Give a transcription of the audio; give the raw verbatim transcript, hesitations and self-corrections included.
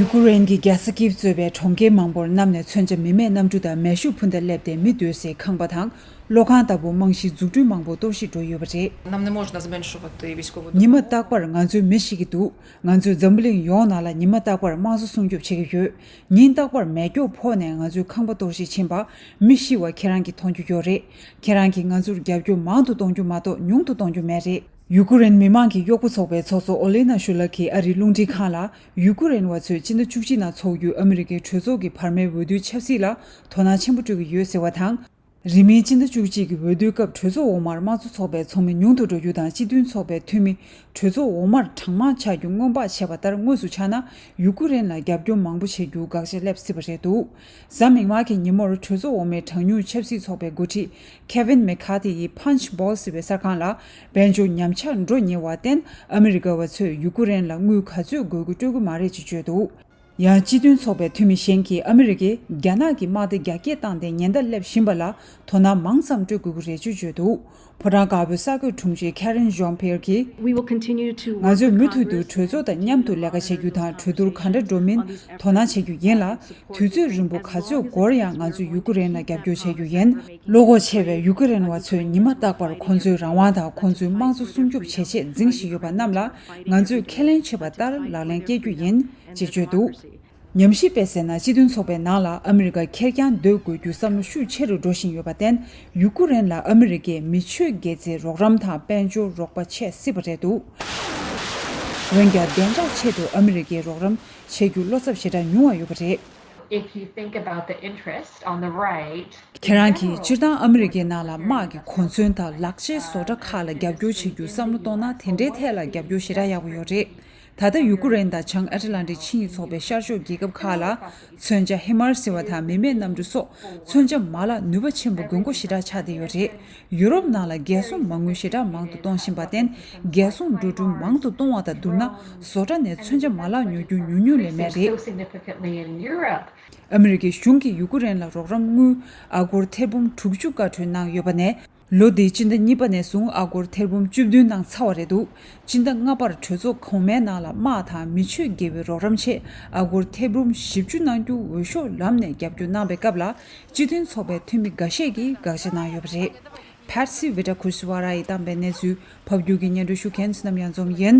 ཡུ་ཀེ་རེན་གྱི་རྒྱལ་ས་ཀིབ་གཙོས་པའི་གྲོང་ཁྱེར་མང་པོར་གནམ་ནས་མཚོན་ཆ་མི་མེད་གནམ་གྲུ་དང་མེ་ཤུགས་འཕུར་མདའ་སླེབས་ཏེ་མི་སྡོད་སའི་ཁང་པ་དང་གློག་ཁང་ལྟ་བུ་རྨང་གཞི་འཛུགས་སྐྲུན་མང་པོ་གཏོར་བཤིག་འགྲོ་ཡོད་པ་རེད། Нам не можна зменшувати військову ཉི་མ་རྟག་པར་ང་ཚོའི་མི་ཤི་གི་འདུག་ང་ཚོས་འཛམ་བུ་གླིང་ཡོངས་ནང་ལ་ཉི་མ་རྟག་པར་དམངས་གཙོ་སྲུང་སྐྱོབ་བྱེད་ཀྱི་ཡོད། ཉིན་རྟག་པར་མེ་སྒྱོགས་ཕོག་ནས་ང་ཚོའི་ཁང་པ་གཏོར་བཤིག་ཕྱིན་པ། མི་ཤི་བ་ཁྱེད་རང་གིས་མཐོང་རྒྱུ་ཡོད་རེད། ཁྱེད་རང་གིས་ང་ཚོར་རྒྱབ་སྐྱོར་མང་དུ་གཏོང་རྒྱུ་མ་གཏོགས་ཉུང་དུ་གཏོང་རྒྱུ་མེད་རེད། ཡུ་ཀེ་རེན་མི་མང་གི་གཡོག་པོ་ཚོགས་པའི་ཚོགས་གཙོ་ཨོ་ལེ་ན་ཤུ་ལ་གིས་ཨ་རིའི་རླུང་འཕྲིན་ཁང་ལ། ཡུ་ཀེ་རེན་བ་ཚོས་སྤྱི་ཟླ་བཅུ་གཅིག་ནང་འཚོགས་རྒྱུའི་ཨ་མི་རི་ཀའི་གྲོས་ཚོགས་ཀྱི་བར་མའི་འོས་བསྡུའི་ཆབ་སྲིད་ལ་དོ་སྣང་ཆེན་པོ་སྤྲོད་ཀྱི་ཡོད་ཟེར་བ་དང་། རིང་མིན་སྤྱི་ཟླ་བཅུ་གཅིག་གི་འོས་བསྡུའི་སྐབས་གྲོས་ཚོགས་འོག་མར་དམངས་གཙོ་ཚོགས་པའི་ཚོགས་མི་ཉུང་དུ་འགྲོ་རྒྱུ་དང་། སྤྱི་མཐུན་ཚོགས་པའི་འཐུས་མི་གྲོས་ཚོགས་འོག་མར་གྲངས་མང་ཆགས་རྒྱུ་སྔོན་དཔག་བྱས་པ་ལྟར་དངོས་སུ་ཆགས་ན། ཡུ་ཀེ་རེན་ལ་རྒྱབ་སྐྱོར་མང་པོ་བྱེད་རྒྱུ་དགག་བྱ་སླེབས་སྲིད་པ་རེད་འདུག་གཟའ་མིག་དམར་གྱི་ཉིན་མོར་གྲོས་ཚོགས་འོག་མའི་གྲངས་ཉུང་ཆབ་སྲིད་ཚོགས་པའི་འགོ་ཁྲིད་ཁེ་ཝིན་མེ་ཁ་ཐི་ཡིས་Punchbowl ཟེར་བའི་གསར་ཁང་ལ། དཔལ་འབྱོར་ཉམས་ཆག་འགྲོ་ཉེ་བར་བརྟེན། ཨ་མི་རི་ཀ་བ་ཚོས་ཡུ་ཀེ་རེན་ལ་དངུལ་ག་ཚོད་དགོས་རྒྱུ་སྤྲོད་ཀྱི་མ་རེད་ཅེས་བརྗོད་འདུག་ཡང་སྤྱི་མཐུན་ཚོགས་པའི་འཐུས་མི་གཞན་གྱིས་ཨ་མི་རི་ཀས་རྒྱ་ནག་གི་དམག་སྡེ་རྒྱ་སྐྱེད་བཏང་སྟེ་ཉེན་བརྡ་སླེབས་བཞིན་པ་ལ་དོ་སྣང་མང་ཙམ་སྤྲོད་དགོས་ཀྱི་རེད་ཅེས་བརྗོད་འདུག་ཕོ་བྲང་དཀར་པོའི་གསར་འགོད་དྲུང་ཆེ་ཁེ་རིན་ཇོན་ཕེར་གྱིས། We will continue to ང་ཚོས་མུ་མཐུད་དུ་གྲོས་ཚོགས་དང་མཉམ་དུ་ལས་ཀ་བྱེད་རྒྱུ་དང་། གྲོས་བསྡུར་ག་འདྲ་འགྲོ་མིན་དོ་སྣང་བྱེད་རྒྱུ་ཡིན་ལ། དུས་ཚོད་རིང་པོ་ག་ཚོད་འགོར་ཡང་ང་ཚོས་ཡུ་ཀེ་རེན་ལ་རྒྱབ་སྐྱོར་བྱེད་རྒྱུ་ཡིན། བློ་ཁོག་ཆེ་བའི་ཡུ་ཀེ་རེན་བ་ཚོས་ཉི་མ་རྟག་པར་ཁོང་ཚོའི་རང་དབང་དང་ཁོང་ཚོའི་དམངས་གཙོ་སྲུང་སྐྱོབ་བྱེད་ཆེད་འཛིང་བཞིན་ཡོད་པ་རྣམས་ལ་ང་ཚོས་ཁས་ལེན་བྱས་པ་ལྟར་ལག་ལེན་བཀལ་རྒྱུ་ཡིན། ཅེས་བརྗོད་འདུག་ཉམས་ཞིབ་པས་ཟེར་ན། སྤྱི་མཐུན་ཚོགས་པའི་ནང་ལ་ཨ་མི་རི་ཀ་ཁེར་རྐྱང་སྡོད་དགོས་རྒྱུ་བསམ་བློ་ཤུགས་ཆེ་རུ་འགྲོ་བཞིན་ཡོད་པར་བརྟེན། ཡུ་ཀེ་རེན་ལ་ཨ་མི་རི་ཀས་མི་ཆོས་དགེ་རྩའི་རོགས་རམ་དང་དཔལ་འབྱོར་རོགས་པ་བྱེད་སྲིད་པ་རེད་འདུག་འོན་ཀྱང་། བདེ་འཇགས་ཆེད་དུ་ཨ་མི་རི་ཀས་རོགས་རམ་བྱེད་རྒྱུ་བློ་འཚབ་ཞེ་དྲག་ཉུང་བ་ཡོད་པ་རེད། If you think about the interest on the right, ཁྱེད་རང་གིས་སྤྱིར་བཏང་ཨ་མི་རི་ཀའི་ནང་ལ་དམག་གི་གོ་མཚོན་དང་ལག་ཆའི་བཟོ་གྲྭ་ཁག་ལ་རྒྱབ་སྐྱོར་བྱེད་རྒྱུ་བསམ་བློ་གཏོང་ན། དེ་འདྲའི་ཐད་ལ་རྒྱབ་སྐྱོར་ཞེ་དྲག་ཡག་པོ་ཡོད་རེད། ད་ལྟ་ཡུ་ཀེ་རེན་དང་བྱང་ཨེ་ཊ་ལན་ཊིག་ཆིངས་ཡིག་ཚོགས་པའི་ཤར་ཕྱོགས་རྒྱལ་ཁབ་ཁག་ལ་མཚོན་ཆ་ཧི་མར་ཟེར་བ་དང་མི་མེད་གནམ་གྲུ་སོགས་མཚོན་ཆ་མ་ལག་ནུས་པ་ཆེན་པོ་དགོས་མཁོ་ཞེ་དྲག་ཆགས་བསྡད་ཡོད་རེད། ཡུ་རོབ་ནང་ལ་རྒྱལ་སྲུང་མ་དངུལ་ཞེ་དྲག་མང་དུ་གཏོང་བཞིན་པར་བརྟེན། རྒྱལ་སྲུང་འགྲོ་གྲོན་མང་དུ་གཏོང་བ་དང་བསྡུར་ན། བཟོ་གྲྭ་ནས་མཚོན་ཆ་མ་ལག་ཉོ་རྒྱུ་ཉུང་ཉུང་ལས་མེད་རེད། Significantly in Europe. ཨ་མི་རི་ཀའི་གཞུང་གིས་ཡུ་ཀེ་རེན་ལ་རོགས་རམ་དངུལ་ཨ་སྒོར་ཐེར་འབུམ་དྲུག་ཅུ་བཀའ་འཁྲོལ་གནང་ཡོད་པ་ནས། ལོ་འདིའི་སྤྱི་ཟླ་གཉིས་པ་ནས་བཟུང་ཨ་སྒོར་ཐེར་འབུམ་བཅུ་བདུན་གནང་ཚར་བ་རེད་འདུག་སྤྱི་ཟླ་ལྔ་པར་གྲོས་ཚོགས་གོང་མའི་ནང་ལ་དམག་དང་མི་ཆོས་དགེ་བའི་རོགས་རམ་ཆེད་ཨ་སྒོར་ཐེར་འབུམ་བཞི་བཅུ་གནང་རྒྱུ་འོས་ཤོག་ལམ་ནས་རྒྱབ་སྐྱོར་གནང་བའི་སྐབས་ལ། སྤྱི་མཐུན་ཚོགས་པའི་འཐུས་མི་འགའ་ཤས་ཀྱིས་དགག་བྱ་གནང་ཡོད་པ་རེད། ཕེ་སི་ཝི་ཏྲ་ཁུར་སི་ཝ་ར་ཡིས་བཏང་པའི་གནས་ཚུལ་ཕབ་སྒྱུར་གྱིས་སྙན་སྒྲོན་ཞུ་མཁན་བསོད་ནམས་གཡང་འཛོམས་ཡིན།